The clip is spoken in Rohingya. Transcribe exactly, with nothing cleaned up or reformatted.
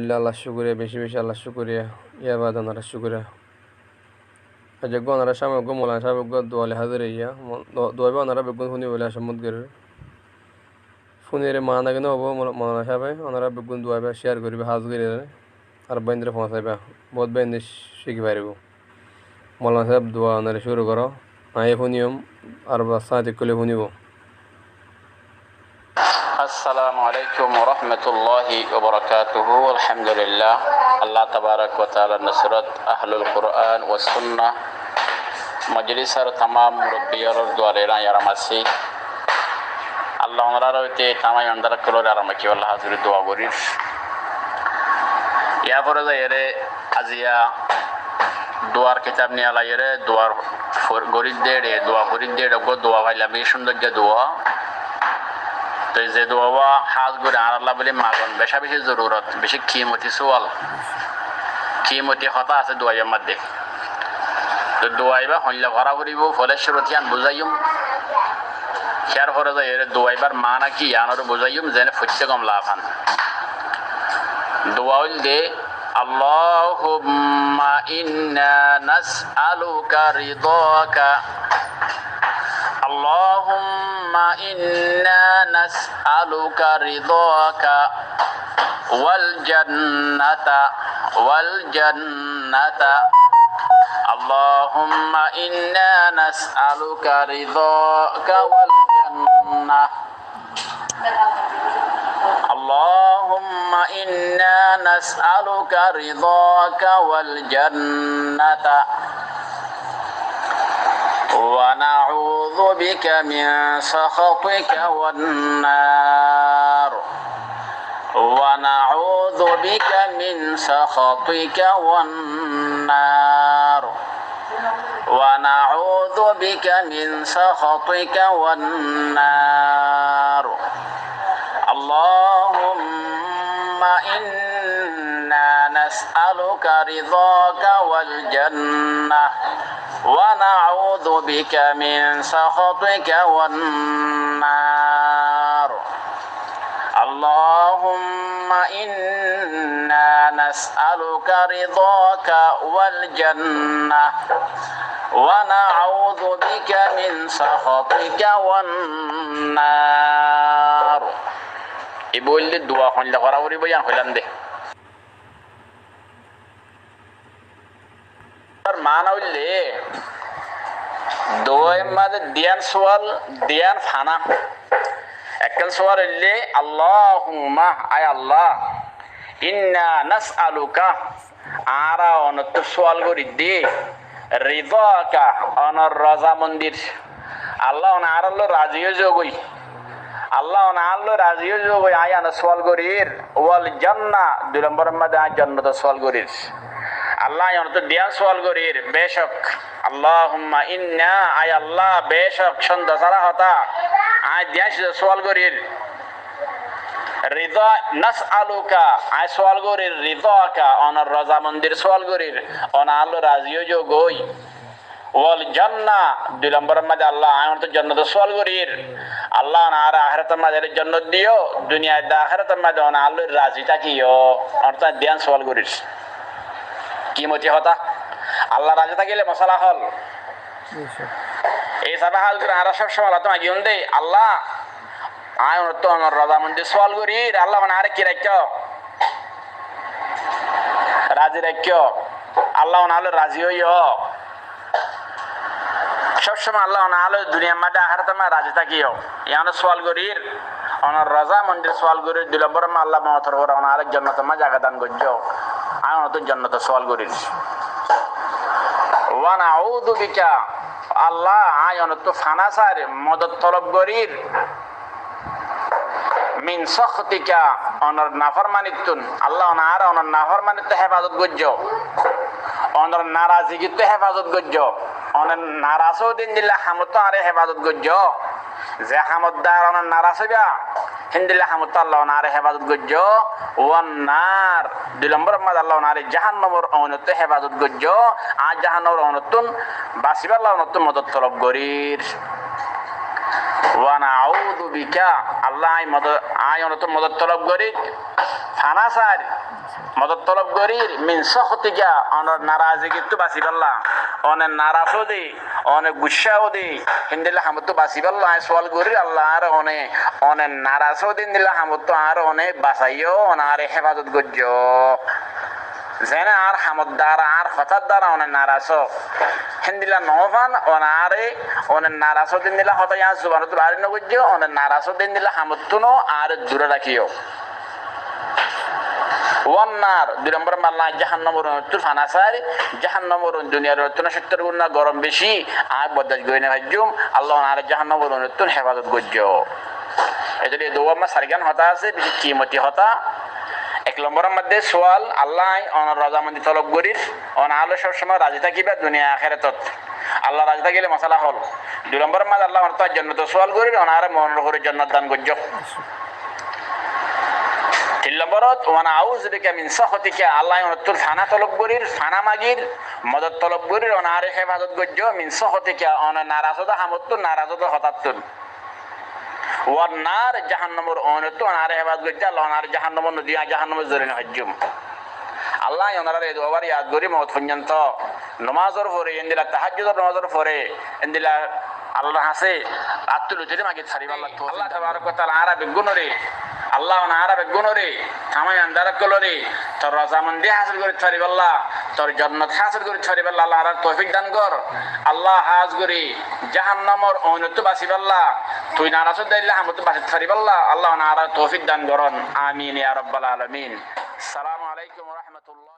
Alhamdulillah, Allar cúkuriya, beci beci Allar cúkuriya. Yar baade onarár cúkuriya. Aijja eggúa onarár cámne eggúa Moulana sáb eggúa dua loi házir óiye. Mo-, du-, dua ibá onará beggún fúniba buli acá mot gorír. Fúnile maána gín óibo, Mol-, Moulana sábe, onará beggún dua ibá share goríba, hás goríyore. Ar báindoré foóñsaiba, boóut báinde cíki faribó. Moulana sáb, dua onará cúru goró. Aññí fúniyum, ar bas sáñti ókkole fúnibo. Assalamu alaikum wa rahmatullahi wa barakatuhu. Alhamdulillah. Allah tabarak wa taala nusrot, ahlul Qur'an wa sunnah, mojlis ar tamam murubbi ólor dua loi aññí aram así. Allah onoráre óite tamam imandar ókkolore aram rakíbolla hás gorí dua gorír. Yar fore zaiyóre aziya duar kitab niyalaiyóre duar for-, gorídde, dua forídde, eggúa dua failam, beci cúndor dua. Toi ze dua ibá hás gorí añárálla buli magon beca beci zorurot, beci kimoti sual, kimoti hotá asé dua ibár modde. Toi dua ibá hoilla gorá foribó, foila cúrut yían buzáiyum. Yar fore zaiyóre dua ibár maána ki yíanoré buzáiyum, zeéne foitté gom lafan. Dua óilde, اللهم إنا نسألك رضاك. اللهم إنا نسألك رضاك والجنة، والجنة. اللهم إنا نسألك رضاك والجنة. اللهم إنا نسألك رضاك والجنة، ونعوذ بك من سخطك والنار، ونعوذ بك من سخطك والنار. ونعوذ بك من سخطك والنار. اللهم إنا نسألك رضاك والجنة، ونعوذ بك من سخطك والنار. اللهم إنا نسألك رضاك والجنة، ونعوذ بك من سخطك والنار. Ibá óilde dua hoilla gorá foribó, yían hoilam de. Ar maána óilde, duwar modde diyan sual, diyan fana. Ekkán sual óilde, اللهم, ai Allah, إنا نسألك, añára onottú sual gorídde, رضاك, onor rozamondi. Allah one añárálloi razi ói zogói. Allah one añárálloi razi ói zogói, aññí yían sual gorír. والجنة, dui lombor modde aññí jonnotor sual gorír. Allah, aññí onottú diyan sual gorír, becók. اللهم إنا, ai Allah, becók, cónda sára hotá, aññí diyan cizor sual gorír. رضا, نسألك, aññí sual gorír, رضاك, onor rozamondir sual gorír, one añárálloi razi ói zogói. والجنة, dui lombor modde Allah, aññí onottú jonnotor sual gorír. Allah, one añáre ahérator modde jonnot diyó, duniyait de ahérator modde one añárálloi razi tákiyo. Onottú diyan sual gorír. Kimoti hotá. Allah razi tákile mosala hól. Ei hísabe hál gorí añára sob somot Allah ttú magiyum de, Allah, aññí onottú onor rozamondi sual gorír, Allah, one añáre ki raikkó? Razi raikkó. Allah, one añárálloi razi óiyo. Sob somot Allah, one añárálloi duniyar modde ahérator modde razi tákiyo. Yían sual gorír, onor rozamondir sual gorír, dui lombor modde Allah, onottú one añáre jonnotor modde zaga dan goijjó. Aññí onottú jonnotor sual gorír. ونعوذ بك, Allah, aññí onottú fana sair, modot tolob gorír. من سخطك, onor naformanittún. Allah, one añáre onor naformanittú hefazot goijjó. Onor narazigittú hefazot goijjó. One naraz óiye de endilla hamottú añáre hefazot goijjó. Ze hamot duara one naraz óiba, héndilla hamottú Allah, one añáre hefazot goijjó. والنار, dui lombor modde Allah, one añáre jahannomor agunottú hefazot goijjó. Aññí jahannomor agunottún basibálla onottú modot tolob gorír. Wa na'udhu bika, Allah, añí modot, añí onóttu modot tolob gorír, fana sair, modot tolob gorír, min sakhatika, onor narazigittú basibálla, one naraz óde, one guccá óde, héndilla hamottú basibálla añí sual gorír, Allah, añáre one, one naraz óde héndilla hamottú añáre one basaiyó, one añáre héfazot goijjó. Zeén añár hamor dara, añár hotár dara one naraz ó. Héndilla no fan, one añáre, one naraz ó, héndilla hotá añár zubanottú bari no goijjó, one naraz ó, héndilla hamottún añáre dure rakíyo. Wan nar, dui lombor mazé Allah jahannamor oinottú fana sair, jahannamor oin duniyar oinottú cóttor guna gorom beci, añí bordac gorí no faijjum, Allah one añáre jahannamor oinottú héfazot goijjó. Etólla e duwar mazé sairgán hotá asé, beci kimoti hotá. Ek lombor mazé sual, Allah, añí onor rozamondi tolob gorír, one añáre sob somoi razi tákiba duniya ahératot. Allah razi tákile masala hól. Dui lombor mazé Allah onóttu jonnotor sual gorír, one añáre monor uore jonnot dan goijjó. Tin lomborot, wa na'udhu bika min sakhatika, Allah, añí onóttu fana tolob gorír, fana magir, modot tolob gorír, one añáre héfazot goijjó, min sakhatika, one naraz óde hamottú, naraz óde hotáttun. Wan nar, jahannamor oinottú one añáre héfazot goijjó, Allah, one añáre jahannamor nodi, jahannamot zoli no faijjum. Allah, añí onoráre e duwar yad gorí mout foijjonto, nomazor fore, héndilla tahajjudor nomazor fore, héndilla Allahr hañsé át tuli tuli magit faribálla toufik dan. Allah tabarak wa taala añára beggúnore, Allah, one añára beggúnore, tamam imandar ókkolore, tor rozamondi hásil gorit faribálla, tor jonnot hásil gorit faribálla, Allah, añára toufik dan gor. Allah, hás gorí jahannamor oinottú basibálla, tui naraz óde héndilla hamottú basi faribálla, Allah, one añára toufik dan goron. Amin ya rabbal alamin. Assalamu alaikum wa rahmatullah.